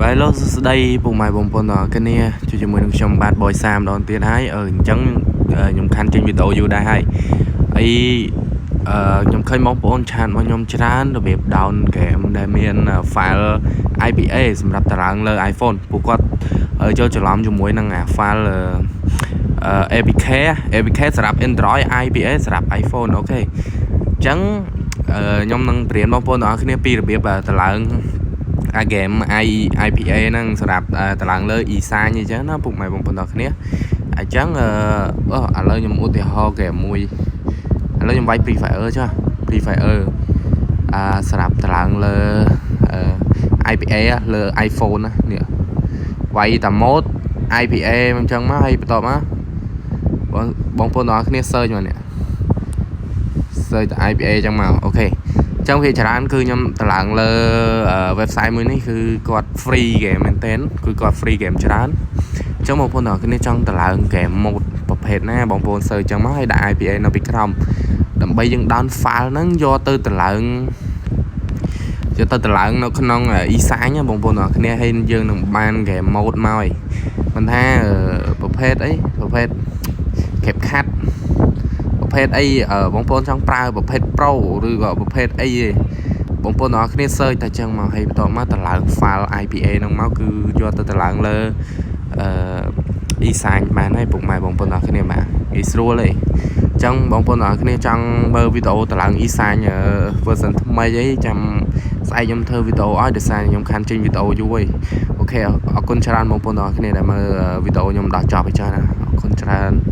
បាទលោកសួស្តីពុកម៉ែបងប្អូនទាំងអស់គ្នាជួយជាមួយនឹងខ្ញុំបាទបយសាម្ដងទៀតហើយអឺអញ្ចឹងខ្ញុំខានចេញវីដេអូយូរដែរហើយអីអឺខ្ញុំឃើញបងប្អូន chat មកខ្ញុំច្រើនរបៀប down game ដែលមាន file IPA សម្រាប់តម្លើងលើ iPhone ពួកគាត់ចូលច្រឡំជាមួយនឹងអា file APK APK សម្រាប់ Android IPA សម្រាប់ iPhone OK អញ្ចឹងខ្ញុំនឹងបរៀនបងប្អូនទាំងអស់គ្នាពីរបៀបតម្លើងអា game IPA ហ្នឹងសម្រាប់តម្លើងលើ e-sign អញ្ចឹងណាពុកម៉ែបងប្អូនទាំងគ្នាអញ្ចឹងអឺឥឡូវខ្ញុំឧទាហរណ៍ game មួយឥឡូវខ្ញុំវាយ Free Fire ចុះ Free Fire អាសម្រាប់តម្លើងលើ IPA លើ iPhone ណានេះវាយតា mode IPA អញ្ចឹងមកហើយបន្ទាប់មកបងបងប្អូនទាំងអស់គ្នា search មកនេះ search តែ IPA អញ្ចឹងមក OK អញ្ចឹងវាច្រើនគឺខ្ញុំតម្លើងលើ website មួយនេះគឺគាត់ free game មែនទែនគឺគាត់ free game ច្រើនអញ្ចឹងបងប្អូនទាំងអស់គ្នាចង់តម្លើង game mode ប្រភេទណាបងប្អូន search អញ្ចឹងមកហើយដាក់ IPA នៅពីក្រោមដើម្បីយើង down file ហ្នឹងយកទៅតម្លើងយកទៅតម្លើងនៅក្នុង e-sign បងប្អូនទាំងអស់គ្នាហើយយើងនឹងបាន game mode មកហើយមិនថាប្រភេទអីប្រភេទ CapCut ប្រភេទអីបងប្អូនចង់ប្រើប្រភេទ Pro ឬក៏ប្រភេទអីទេបងប្អូនទាំងអស់គ្នា search តែចឹងមកហើយបន្ទាប់មកតម្លើង file IPA ហ្នឹងមកគឺយកទៅតម្លើងលើអឺ e-sign បានហើយពុកម៉ែបងប្អូនទាំងអស់គ្នាបាទងាយស្រួលទេអញ្ចឹងបងប្អូនទាំងអស់គ្នាចង់មើលវីដេអូតម្លើង e-sign version ថ្មីអីចាំស្អែកខ្ញុំធ្វើវីដេអូឲ្យដោយសារខ្ញុំខានចេញវីដេអូយូរហើយ OK អរគុណច្រើនបងប្អូនទាំងអស់គ្នាដែលមើលវីដេអូខ្ញុំដល់ចប់ហើយចា៎ណាអរគុណច្រើន។